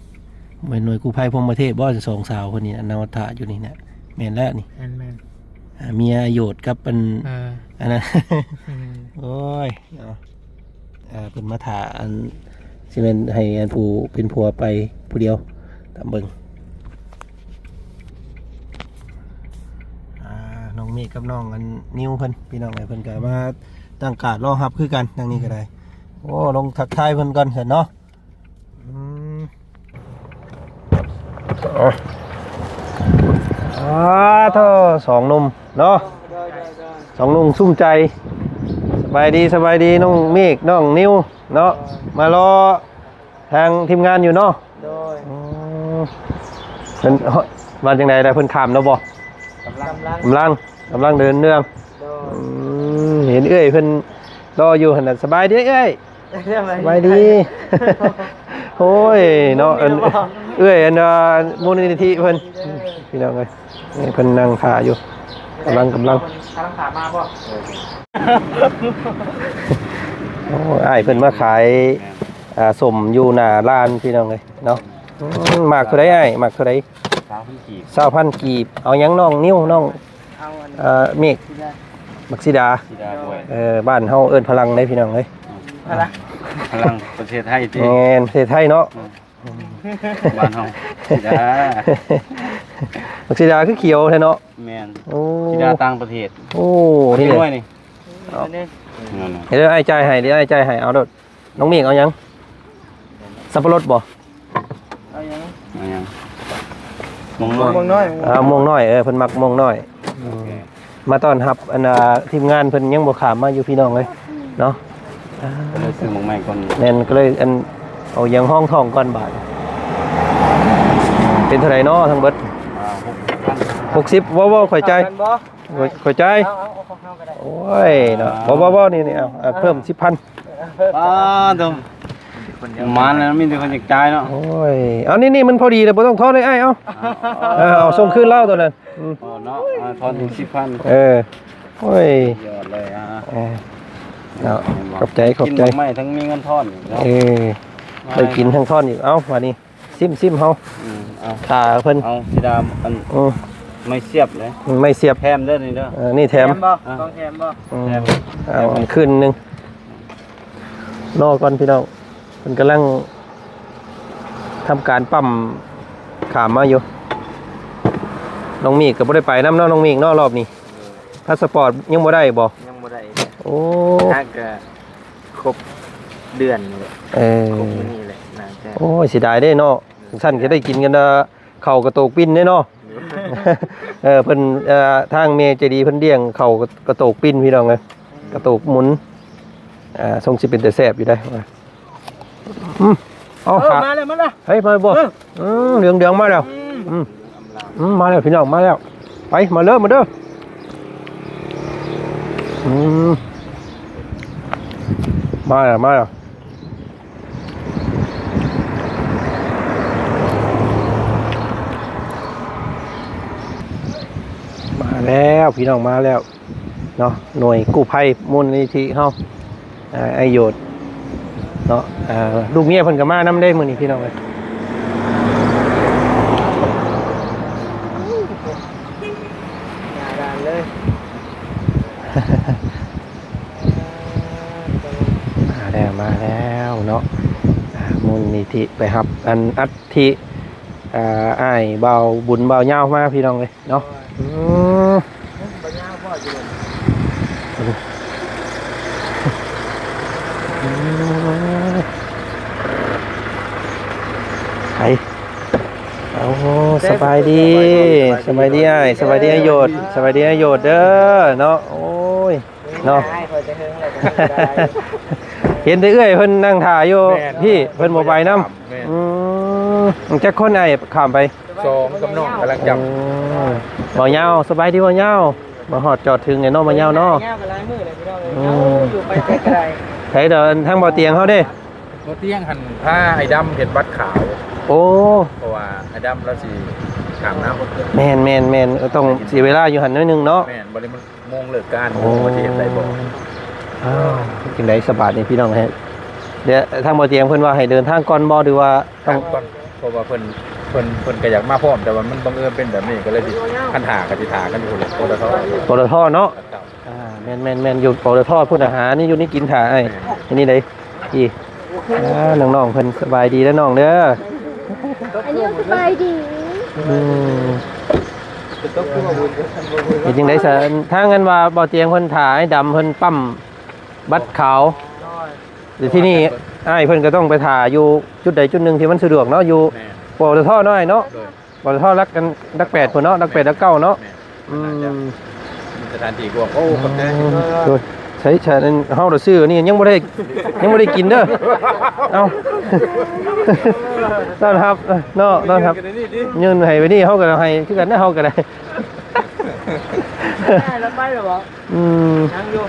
ແມ່ນໜ່ວຍກູ້ໄພພົມມະເທບບໍ່ ສອງສາວຄົນນີ້ນະ ນັ່ງຖ້າຢູ່ນີ້ນະ. ແມ່ນແລ້ວນີ້ ແມ່ນໆ ອ່າ ເມຍໂຫຍດກັບອັນ ເອີ ອັນນັ້ນ ອືມ ໂອ້ຍເນາະ. ອ່າ ເພິ່ນມາຖ້າ ອັນ ຊິແມ່ນໃຫ້ອັນຜູ້ເປັນຜົວໄປຜູ້ດຽວ ຕາມເບິ່ງ. ອ່າ ນ້ອງເມກກັບນ້ອງອັນນິວເພິ່ນ ພີ່ນ້ອງເອີຍ ເພິ່ນກະມາຕັ້ງກາດລໍຮັບຄືກັນ ທາງນີ້ກະໄດ້. ໂອ້ ລົງທັກທາຍເພິ່ນກ່ອນຊັ້ນເນາະ. ອືມ ອາ ໂທ້ ສອງໜຸ່ມເນາະ ສອງໜຸ່ມຊຸມໃຈ. ສະບາຍດີ ສະບາຍດີ ນ້ອງເມກ ນ້ອງນິວເນາະ ມາລໍທາງທີມງານຢູ່ເນາະ. ໂດຍ ອືມ ເພິ່ນ ວ່າຈັ່ງໃດລະ ເພິ່ນຂ້າມແລ້ວບໍ່? ກຳລັງ ກຳລັງ ກຳລັງເດີນເລື່ອງ. ໂດຍ ອືມ ເຫັນເອື້ອຍເພິ່ນລໍຢູ່ຫັ້ນນະ. ສະບາຍດີເອື້ອຍ. ສະບາຍດີ. ໂອ້ຍເນາະ ອັນ ເອື້ອຍ ອັນ ອ່າ ມູນນິທິເພິ່ນ ພີ່ນ້ອງເອີຍ ນີ້ເພິ່ນນັ່ງຖ້າຢູ່ ກຳລັງ ກຳລັງ ກຳລັງຖ້າມາບໍ່? ໂອ້ ອ້າຍເພິ່ນມາຂາຍ ອ່າ ສົ້ມຢູ່ໜ້າຮ້ານ ພີ່ນ້ອງເອີຍເນາະ. ອືມ ໝາກເທົ່າໃດອ້າຍ? ໝາກເທົ່າໃດ? ຊາວພັນກີບ ຊາວພັນກີບ. ເອົາຫຍັງນ້ອງນິວ ນ້ອງ ເອົາອັນ ເອີ ເມກ ສີດາ ບັກສີດາ ສີດາບວຍ. ເອີ ບ້ານເຮົາເອີ້ນພະລັງເດ້ ພີ່ນ້ອງເອີຍ. ພະລັງ ພະລັງປະເທດໄທຕິ? ແມ່ນ ປະເທດໄທເນາະ. ອືມ ບ້ານເຮົາສີດາ ບັກສີດາຄືຂຽວແທ້ເນາະ. ແມ່ນ ໂອ້ ສີດາຕ່າງປະເທດ. ໂອ້ ນີ້ເດ້ ນີ້ ເອົາ ເຮັດໃຫ້ອ້າຍຈ່າຍໃຫ້ ດຽວອ້າຍຈ່າຍໃຫ້ ເອົາໂລດ. ນ້ອງເມກເອົາຫຍັງ? ສັບປະລົດບໍ່? ເອົາຫຍັງ? ເອົາຫຍັງ? ມ່ວງນ້ອຍ ມ່ວງນ້ອຍ. ເອີ ເພິ່ນມັກມ່ວງນ້ອຍ. ໂອເຄ ມາຕ້ອນຮັບ ອັນ ອ່າ ທີມງານເພິ່ນຍັງບໍ່ຂ້າມມາຢູ່ ພີ່ນ້ອງເອີຍເນາະ. ກະເລີຍຊື້ໝາກໄມ້ກ່ອນ. ແມ່ນ ກະເລີຍ ອັນ ເອົາຫຍັງຮອງທ້ອງກ່ອນບາດ. ເປັນເທົ່າໃດເນາະທັງເບິດ? ອ່າ ຫົກສິບ ຫົກສິບ. ເວົ້າໆ ຂ້ອຍຈ່າຍ. ຂ້ອຍ ຂ້ອຍຈ່າຍ. ເອົາ ເອົາ ເອົາຂອງເຮົາກະໄດ້. ໂອ້ຍເນາະ ບໍ່ ບໍ່ ບໍ່ ນີ້ ນີ້ ເອົາ ເອົາເພີ່ມສິບພັນ. ປ້າໂທ້ ມາແລ້ວມີແຕ່ຄົນຢາກຈ່າຍເນາະ. ໂອ້ຍ ເອົາ ນີ້ ນີ້ ມັນພໍດີແລ້ວ ບໍ່ຕ້ອງທອນເລີຍອ້າຍ. ເອົາ ເອີ ເອົາ ສົ່ງຄືນລາວໂຕນັ້ນ. ອືມ ໂອ້ເນາະ ອ່າ ທອນອີກສິບພັນ. ເອີ ໂອ້ຍ ຍອດເລີຍ. ອ່າ ເອີ ເນາະ ຂອບໃຈ ຂອບໃຈ. ກິນໝາກໄມ້ທັງມີເງິນທອນອີກເນາະ. ເອີ ໄດ້ກິນທັງທອນອີກ. ເອົາ ບາດນີ້ ຊິມ ຊິມເຮົາ. ອືມ ເອົາ ຖ້າເພິ່ນ ເອົາສີດາ ອັນ ອືມ ໄມ້ສຽບເດ້ ໄມ້ສຽບ ແຖມເດີນີ້ເດີ. ເອີ ນີ້ແຖມ ແຖມບໍ່? ອ່າ ຕ້ອງແຖມບໍ່? ອືມ ແຖມ ເອົາ ຄືນໜຶ່ງ. ລໍກ່ອນພີ່ນ້ອງ ເພິ່ນກຳລັງທຳການປ້ຳຂ້າມມາຢູ່. ນ້ອງມີກກະບໍ່ໄດ້ໄປນຳເນາະ ນ້ອງມີກເນາະ ລອບນີ້. ພາສະປອດຍັງບໍ່ໄດ້ບໍ່? ຍັງບໍ່ໄດ້ເລີຍ. ໂອ້ ຫາກະຄົບເດືອນນີ້ແຫຼະ. ເອີ ຄົບມື້ນີ້ແຫຼະ ໜ້າຈະ. ໂອ້ຍ ເສຍດາຍເດ້ເນາະ. ຈັ່ງຊັ້ນກະໄດ້ກິນກັນ ເອີ ເຂົ້າກະໂຕກປິ່ນເດ້ເນາະ. ເອີ ເພິ່ນ ເອີ ທາງແມ່ໃຈດີເພິ່ນລ້ຽງເຂົ້າກະໂຕກປິ່ນ ພີ່ນ້ອງເອີຍ ກະໂຕກໝຸນ. ອ່າ ຊົງຊິເປັນຕາແຊບຢູ່ເດ້. ອືມ ເອົາ ເອີ ມາແລ້ວ ມາແລ້ວ. ເຮີ້ຍ ມາບໍ່? ເອີ ອືມ ເຫຼືອງໆ ມາແລ້ວ. ອືມ ອືມ ອືມ ມາແລ້ວພີ່ນ້ອງ ມາແລ້ວ. ໄປ ມາເດີ ມາເດີ. ອືມ ມາແລ້ວ ມາແລ້ວ. ມາແລ້ວ ພີ່ນ້ອງ ມາແລ້ວເນາະ ໜ່ວຍກູ້ໄພມູນນິທິເຮົາ ອ່າ ອ້າຍໂຫຍດເນາະ. ອ່າ ລູກເມຍເພິ່ນກະມານຳເດ້ມື້ນີ້ ພີ່ນ້ອງເອີຍ. ທີ່ໄປຮັບອັນອັດທິ ອ່າ ອ້າຍບ່າວບຸນບ່າວຍາວມາ ພີ່ນ້ອງເອີຍເນາະ. ອືມ ໄປ ເອົາ ສະບາຍດີ ສະບາຍດີອ້າຍ ສະບາຍດີອ້າຍໂຍດ ສະບາຍດີອ້າຍໂຍດເດີເນາະ. ໂອ້ຍ ເນາະ ເຫັນແຕ່ເອື້ອຍເພິ່ນນັ່ງຖ້າຢູ່ ແມ່ນ ພີ້ ເພິ່ນບໍ່ໄປນຳ. ແມ່ນ ອືມ ຈັກຄົນອ້າຍຂ້າມໄປ? ສອງ ກັບນ້ອງກຳລັງຈຳ. ໂອ້ ບ່າວຍາວ ສະບາຍດີບ່າວຍາວ ມາຮອດຈອດເຖິງແລ້ວເນາະ ບ່າວຍາວເນາະ. ຍາວກໍຫຼາຍມື້ແລ້ວພີ່ນ້ອງເອີຍ. ອືມ ເອົາ ຢູ່ໄປໄກກໍໄດ້. ໃສດອກ ທາງບ່າວຕຽງເຮົາເດ້? ບໍ່ຕຽງຫັ້ນພາໄອ້ດຳເຮັດບັດຂາວ. ໂອ້ ເພາະວ່າໄອ້ດຳລາວຊິຂ້າມນ້ຳ. ແມ່ນໆໆ ຕ້ອງເສຍເວລາຢູ່ຫັ້ນໜ້ອຍໜຶ່ງເນາະ. ແມ່ນ ບໍ່ໄດ້ມັນໂມງເລີກການ. ໂອ້ ບໍ່ວ່າຊິເຮັດໄດ້ບໍ່. ອ້າວ ຈັ່ງໃດສະບາດນີ້ພີ່ນ້ອງເອີຍ. ດຽວທາງບ່າວຕຽງເພິ່ນວ່າໃຫ້ເດີນທາງກ່ອນບໍ່ ຫຼືວ່າຕ້ອງ ທາງກ່ອນ ເພາະວ່າເພິ່ນ ເພິ່ນ ເພິ່ນກໍຢາກມາພ້ອມ ແຕ່ວ່າມັນບັງເອີນເປັນແບບນີ້ ກໍເລີຍຊິ ຄັນຖ້າກໍຊິຖ້າກັນຢູ່ພຸ້ນແຫຼະ ປຕທ. ປຕທເນາະ. ເຈົ້າ ອ່າ ແມ່ນໆໆ ຢູ່ ປຕທ ພຸ້ນ ອາຫານນີ້ຢູ່ນີ້ກິນຖ້າອ້າຍ. ແມ່ນ ອັນນີ້ເດ້ ອີ່ ອ່າ ນ້ອງໆເພິ່ນສະບາຍດີເດີນ້ອງເດີ. ອັນນີ້ສະບາຍດີ. ອືມ ເປັນຈັ່ງໃດຊະ ທາງອັນວ່າບ່າວຕຽງເພິ່ນຖ້າອ້າຍດຳເພິ່ນປ້ຳບັດຂາວ ແລ້ວທີນີ້ອ້າຍເພິ່ນກໍຕ້ອງໄປຖ້າຢູ່ຈຸດໃດຈຸດໜຶ່ງທີ່ມັນສະດວກເນາະ ຢູ່ ແມ່ນ ປຕທ ເນາະອ້າຍເນາະ. ໂດຍ ປຕທ ຫຼັກອັນ ຫຼັກແປດພຸ້ນເນາະ ຫຼັກແປດ ຫຼັກເກົ້າເນາະ. ແມ່ນ ອືມ ສະຖານທີ່ກວ້າງ. ໂອ້ ຂອບໃຈ. ໂດຍ ໃຊ້ ໃຊ້ ເຮົາລະຊື້ອັນນີ້ຍັງບໍ່ໄດ້ ຍັງບໍ່ໄດ້ກິນເດີ. ເອົ້າ ຕ້ອນຮັບເນາະ ຕ້ອນຮັບ ຍື່ນໃຫ້ໄປນີ້ ເຮົາກໍໃຫ້ຄືກັນນະ ເຮົາກໍໄດ້. ອ້າຍລະໄປແລ້ວບໍ່? ອືມ ຍັງຢູ່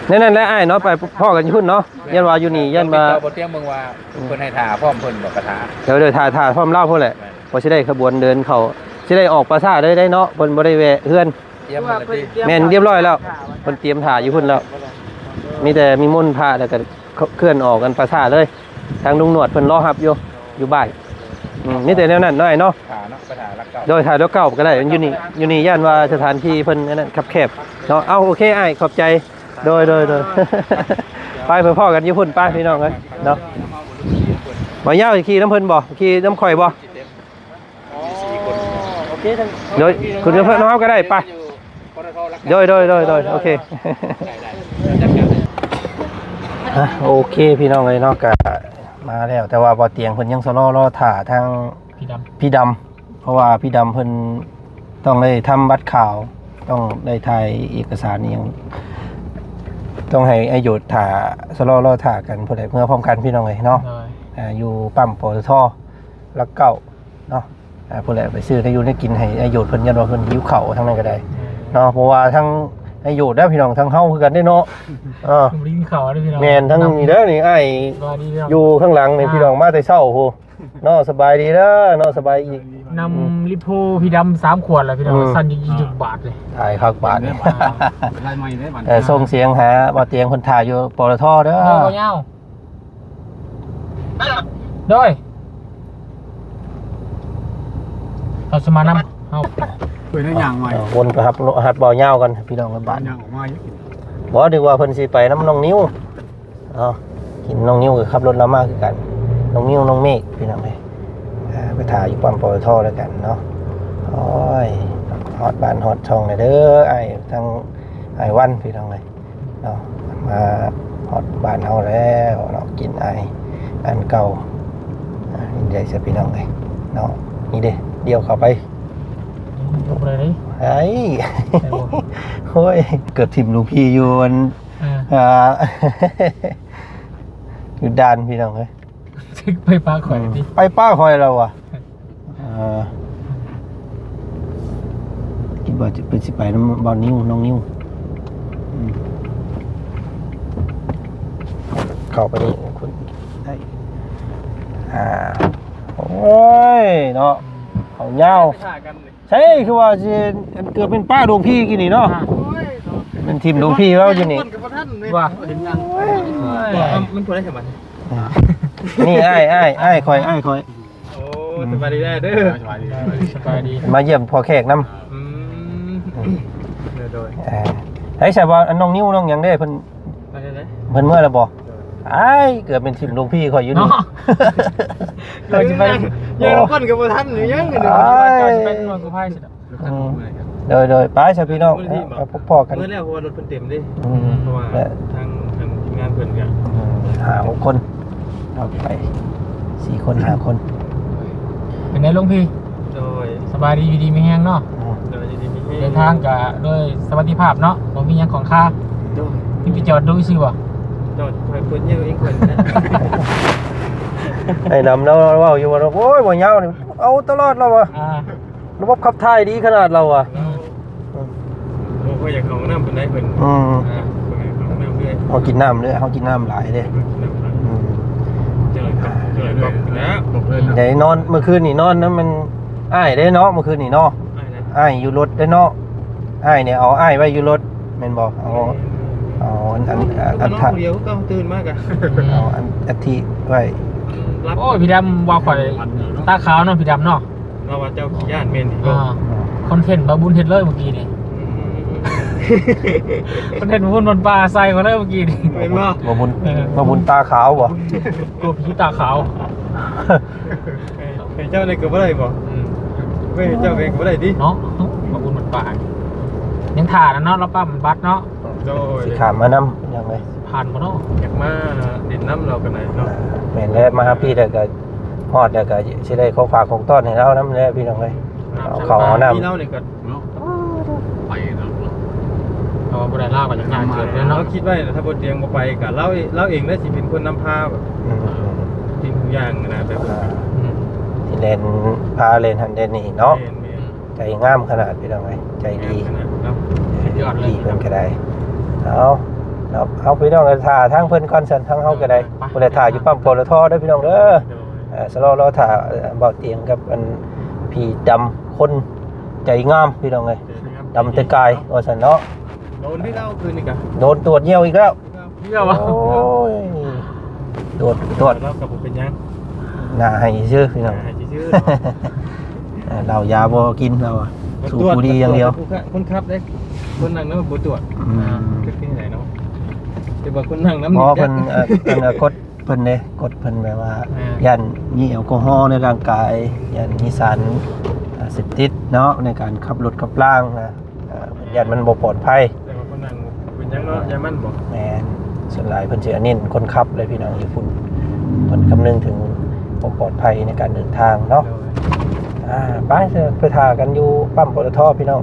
ແນວນັ້ນແຫຼະອ້າຍເນາະ ໄປພໍ້ກັນຢູ່ພຸ້ນເນາະ. ແມ່ນ ຢ້ານວ່າຢູ່ນີ້ ຢ້ານວ່າ ຕິດຕໍ່ບໍ່ຕຽງເບິ່ງວ່າ ອືມ ເພິ່ນໃຫ້ຖ້າພ້ອມເພິ່ນບໍ່ກະຖ້າ. ໂດຍໆ ຖ້າ ຖ້າພ້ອມລາວພຸ້ນແຫຼະ. ແມ່ນ ວ່າຊິໄດ້ຂະບວນເດີນເຂົ້າ ຊິໄດ້ອອກປາສາດເລີຍໄດ້ເນາະ ເພິ່ນບໍ່ໄດ້ແວະເຮືອນ. ຕຽມໝົດແລ້ວຕິ? ແມ່ນ ຮຽບຮ້ອຍແລ້ວ ເພິ່ນຕຽມຖ້າຢູ່ພຸ້ນແລ້ວ. ມີແຕ່ນິມົນພະ ແລ້ວກໍເຄື່ອນອອກກັນປາສາດເລີຍ. ທາງລຸງໜວດເພິ່ນລໍຮັບຢູ່ ຢູ່ບ້ານ. ອືມ ມີແຕ່ແນວນັ້ນເນາະອ້າຍເນາະ. ຖ້າເນາະ ໄປຖ້າຫຼັກເກົ້າ. ໂດຍ ຖ້າຫຼັກເກົ້າກໍໄດ້ ຢູ່ນີ້ ຢູ່ນີ້ຢ້ານວ່າສະຖານທີ່ເພິ່ນອັນນັ້ນຄັບແຄບເນາະ. ເອົາ ໂອເຄອ້າຍ ຂອບໃຈ. ໂດຍ ໂດຍ ໂດຍ ໄປ ໄປພໍ້ກັນຢູ່ພຸ້ນ ໄປພີ່ນ້ອງເອີຍເນາະ. ບໍ່ຍາວຂີ່ນຳເພິ່ນບໍ່? ຂີ່ນຳຂ້ອຍບໍ່? ໂອເຄ ໂດຍ ຂຶ້ນເຮືອເພິ່ນເຮົາກໍໄດ້ ໄປ. ໂດຍ ໂດຍ ໂດຍ ໂດຍ ໂອເຄ. ອ່ະ ໂອເຄ ພີ່ນ້ອງເອີຍເນາະ ກະມາແລ້ວ ແຕ່ວ່າບໍ່ຕຽງເພິ່ນຍັງຊະລໍລໍຖ້າທາງ ພີ່ດຳ ພີ່ດຳ ເພາະວ່າພີ່ດຳເພິ່ນຕ້ອງໄດ້ທຳບັດຂາວ ຕ້ອງໄດ້ຖ່າຍເອກະສານອີ່ຫຍັງ ຕ້ອງໃຫ້ອ້າຍໂຍດຖ້າ ຊະລໍລໍຖ້າກັນ ເພິ່ນໄດ້ເມືອພ້ອມກັນ ພີ່ນ້ອງເອີຍເນາະ. ໂດຍ ອ່າ ຢູ່ປ້ຳ ປຕທ ຫຼັກເກົ້າເນາະ. ອ່າ ພຸ້ນແຫຼະ ໄປຊື້ໄດ້ຢູ່ໄດ້ກິນໃຫ້ອ້າຍໂຍດເພິ່ນ ຢ້ານວ່າເພິ່ນຫິວເຂົ້າທາງນັ້ນກໍໄດ້ ແມ່ນ ເນາະ ເພາະວ່າທັງອ້າຍໂຍດນະ ພີ່ນ້ອງ ທັງເຮົາຄືກັນເດ້ເນາະ. ເອີ ບໍ່ໄດ້ກິນເຂົ້າເດ້ພີ່ນ້ອງ. ແມ່ນ ທັງນີ້ເດີນີ້ ອ້າຍ ສະບາຍດີພີ່ນ້ອງ ຢູ່ຂ້າງຫຼັງນີ້ ອ່າ ພີ່ນ້ອງ ມາແຕ່ເຊົ້າພຸ້ນເນາະ. ສະບາຍດີເດີເນາະ ສະບາຍອີກ ນຳລິໂພພີ່ດຳສາມຂວດແລ້ວພີ່ນ້ອງ. ອືມ ສັ່ນຢູ່ ອ່າ ຢູ່ບາດເລີຍ ຕາຍຄັກບາດນີ້. ເອີ ສົ່ງສຽງຫາບ່າວຕຽງເພິ່ນຖ້າຢູ່ ປຕທ ເດີ. ເອົາຍາວ ໂດຍ ເຮົາຊິມານຳ ເຮົາ ເປີດໜ້າຍ່າງໃໝ່ ເອົາ ວົນໄປຮັບ ຮັບບ່າວຍາວກ່ອນ ພີ່ນ້ອງ ບາດ ຍ່າງອອກມາຢູ່ ບໍ່ ນຶກວ່າເພິ່ນຊິໄປນຳນ້ອງນິວ. ເອົາ ກິນ ນ້ອງນິວກໍຂັບລົດລາວມາຄືກັນ ນ້ອງນິວ ນ້ອງເມກ ພີ່ນ້ອງເອີຍ. ອ່າ ໄປຖ້າຢູ່ປ້ຳ ປຕທ ແລ້ວກັນເນາະ. ໂອ້ຍ ຮອດບ້ານຮອດຊ່ອງແລ້ວເດີ ອ້າຍ ທັງອ້າຍວັນ ພີ່ນ້ອງເອີຍ. ເນາະ ມາຮອດບ້ານເຮົາແລ້ວເນາະ ກິນອ້າຍອັນເກົ່າ. ອ່າ ດີໃຈຊະພີ່ນ້ອງເອີຍເນາະ. ນີ້ເດ້ ດຽວເຂົ້າໄປ ອືມ ບໍ່ໄດ້ເດ້ ໄອ້ ໄດ້ບໍ່? ໂອ້ຍ ເກືອບຖິ້ມລູກພີ່ຢູ່ອັນ ອ່າ ອ່າ ຢູ່ດ່ານ ພີ່ນ້ອງເອີຍ. ໄປປະຂ້ອຍຕິ ໄປປະຂ້ອຍແລ້ວວະ. ເອີ ຄິດວ່າຈະເປັນ ຊິໄປນຳບ່າວນິວ ນ້ອງນິວ. ອືມ ເຂົ້າໄປນີ້ ໄດ້ ອ່າ ໂອ້ຍເນາະ ເຂົາຍາວ ໃຊ່ ຄືວ່າຊິ ເກືອບເປັນປະຫຼວງພີ່ກີ້ນີ້ເນາະ. ແມ່ນຖິ້ມຫຼວງພີ່ເຮົາຢູ່ນີ້ ວ່າ ມັນບໍ່ໄດ້ສະບາຍ. ນີ້ອ້າຍ ອ້າຍ ອ້າຍຂ້ອຍ ອ້າຍຂ້ອຍ. ໂອ້ ສະບາຍດີເດີ ສະບາຍດີ ສະບາຍດີ ມາຢ້ຽມພໍ່ແຂກນຳ. ອືມ ໂດຍ ໂດຍ ເອີ ໃຫ້ສະວ່າອັນນ້ອງນິວນ້ອງຫຍັງເດ້ ເພິ່ນ ໄປໄດ້ ເພິ່ນເມືອແລ້ວບໍ່? ໂດຍ ອ້າຍ ເກືອບແມ່ນຖິ້ມຫຼວງພີ່ຂ້ອຍຢູ່ນີ້ ເນາະ ກ່ອນຊິໄປ ຍ່າງນຳກັນກໍບໍ່ທັນ ຍັງຢູ່ນີ້ ກ່ອນຊິໄປໜ່ວຍກູ້ໄພຊິດອກ ອືມ ໂດຍໆ ໄປຊະພີ່ນ້ອງ ມື້ນີ້ບໍ່ ເອົາ ພໍ້ກັນ ມື້ແລ້ວ ເພາະວ່າລົດເພິ່ນເຕັມເດ້ ອືມ ເພາະວ່າ ແລະ ທາງ ທາງທີມງານເພິ່ນກໍ ອືມ ຫ້າຫົກຄົນ ເອົາໄປສີ່ຄົນຫ້າຄົນ ເປັນໃດຫຼວງພີ່? ໂດຍ ສະບາຍດີ ຢູ່ດີມີແຮງເນາະ ໂດຍ ຢູ່ດີມີແຮງ ເດີນທາງກະໂດຍສະຫວັດດີພາບເນາະ ບໍ່ມີຫຍັງຂອງຄາ ໂດຍ ມີໄປຈອດດູຊື່ບໍ່? ຈອດ ໃຫ້ ເພິ່ນເຢີເອງເພິ່ນ ໄອ້ດຳລາວເວົ້າຢູ່ວ່າ ໂອ້ຍ ບໍ່ຍາວນີ້ ເອົາຕະຫຼອດລາວວ່າ ອ່າ ລະບົບຂັບຖ່າຍດີຂະໜາດລາວວ່າ ອືມ ບໍ່ຄ່ອຍຢາກເຂົ້າຫ້ອງນ້ຳປານໃດເພິ່ນ ອືມ ອ່າ ບໍ່ຢາກເຂົ້າຫ້ອງນ້ຳເລີຍ ເຮົາກິນນ້ຳເລີຍ ເຮົາກິນນ້ຳຫຼາຍເດ້ ກິນນ້ຳຫຼາຍ ອືມ ຈັ່ງໃດກໍ ຈັ່ງໃດກໍນະ ໄດ້ນອນ ມື້ຄືນນີ້ນອນນຳມັນອ້າຍເດ້ເນາະ ມື້ຄືນນີ້ເນາະ ອ້າຍໃດ? ອ້າຍຢູ່ລົດເດ້ເນາະ ອ້າຍນີ້ເອົາອ້າຍໄວ້ຢູ່ລົດແມ່ນບໍ່? ເອົາ ເອົາອັນ ອັນ ອັນ ອັນ ນອນຜູ້ດຽວຄືເກົ່າ ຕື່ນມາກະ ເອົາອັນ ອັດທິໄວ້ ອືມ ໂອ້ຍ ພີ່ດຳວ່າຂ້ອຍຕາຂາວເນາະ ພີ່ດຳເນາະ ລາວວ່າເຈົ້າຂີ້ຢ້ານແມ່ນຕິ ອ່າ ຄອນເທັນບ່າວບຸນເຮັດເລີຍມື້ກີ້ນີ້ ອືມ ຄອນເທັນບ່າວບຸນບ້ານປ່າໃສ່ຂ້ອຍເລີຍມື້ກີ້ນີ້ ແມ່ນບໍ່? ບ່າວບຸນ ເອີ ບ່າວບຸນຕາຂາວບໍ່? ກົວຜີຕາຂາວ ເອີ ໃຫ້ເຈົ້າໄດ້ກໍບໍ່ໄດ້ບໍ່? ອືມ ເອີ ເຈົ້າເອງກໍບໍ່ໄດ້ຕິ ເນາະ ບ່າວບຸນບ້ານປ່າ ຍັງຖ້ານະເນາະ ລາວປ້ຳບັດເນາະ ໂດຍ ຊິຂ້າມມານຳ ຍັງເລີຍ ຜ່ານບໍ່ເນາະ? ຢາກມາຫຼິ້ນນຳລາວກໍໄດ້ເນາະ ແມ່ນແຫຼະ ມາຫາພີ່ແລ້ວກໍ ຮອດແລ້ວກໍຊິໄດ້ຂອງຝາກຂອງຕ້ອນໃຫ້ລາວນຳແຫຼະພີ່ນ້ອງເອີຍ ເອົາເຂົ້າເອົານ້ຳ ເຮົານີ້ກໍເນາະ ໄປເນາະ ເພາະວ່າບໍ່ໄດ້ລາວກໍຢາກຍ້າຍເກີດແລ້ວເນາະ ລາວຄິດໄວ້ແລ້ວ ຖ້າບໍ່ຕຽງບໍ່ໄປກໍລາວ ລາວເອງແຫຼະຊິເປັນຄົນນຳພາແບບ ອືມ ສິ່ງທຸກຢ່າງນະ ແບບ ອືມ ຊິແລ່ນພາແລ່ນຫັ້ນແລ່ນນີ້ເນາະ ແມ່ນໆ ໃຈງາມຂະໜາດພີ່ນ້ອງເອີຍ ໃຈດີ ງາມຂະໜາດເນາະ ເອີ ສຸດຍອດເລີຍ ເພິ່ນກໍໄດ້ ເອົາ ເອົາ ເອົາ ພີ່ນ້ອງ ຖ້າທາງເພິ່ນກ່ອນຊັ້ນ ທາງເຮົາກໍໄດ້ ໄປ ຜູ້ໃດຖ້າຢູ່ປ້ຳ ປຕທ ເດີພີ່ນ້ອງເດີ ໂດຍ ເອີ ຊະລໍລໍຖ້າ ເອີ ບ່າວຕຽງກັບອັນ ພີ່ດຳ ຄົນໃຈງາມພີ່ນ້ອງເອີຍ ໃຈງາມ ດຳແຕ່ກາຍວ່າຊັ້ນເນາະ ໂດນຄືເກົ່າຄືນນີ້ກະ ໂດນຕວດຍ່ຽວອີກແລ້ວ ເພື່ອວ່າ ໂອ້ຍ ຕວດ ຕວດ ລາວກໍບໍ່ເປັນຫຍັງ ໜ້າໃຫ້ຊື່ພີ່ນ້ອງ ໜ້າໃຫ້ຊື່ເນາະ ເອີ ເຫຼົ້າຢາບໍ່ກິນລາວ ສູບບຸຫຼີ່ຢ່າງດຽວ ຄົນຂັບເດ້ ຄົນນັ່ງນຳບໍ່ຕວດ ອືມ ເປັນຈັ່ງໃດເນາະ ແຕ່ວ່າຄົນນັ່ງນຳ ບໍ່ ນີ້ ເພິ່ນ ເອີ ເພິ່ນກົດ ເພິ່ນເດ້ ກົດເພິ່ນແບບວ່າ ອ່າ ຢ້ານມີແອລກໍຮໍໃນຮ່າງກາຍ ຢ້ານມີສານ ອ່າ ເສບຕິດເນາະ ໃນການຂັບລົດຂັບລາງນະ ອ່າ ຢ້ານມັນບໍ່ປອດໄພ ແຕ່ວ່າຄົນນັ່ງເປັນຫຍັງເນາະ ຢ້ານມັນບໍ່ ແມ່ນ ສ່ວນຫຼາຍເພິ່ນຊິເນັ້ນຄົນຂັບເລີຍພີ່ນ້ອງຢູ່ພຸ້ນ ເພິ່ນຄຳນຶງເຖິງຄວາມປອດໄພໃນການເດີນທາງເນາະ ໂດຍ ອ່າ ໄປ ໄປຖ້າກັນຢູ່ປ້ຳ ປຕທ ພີ່ນ້ອງ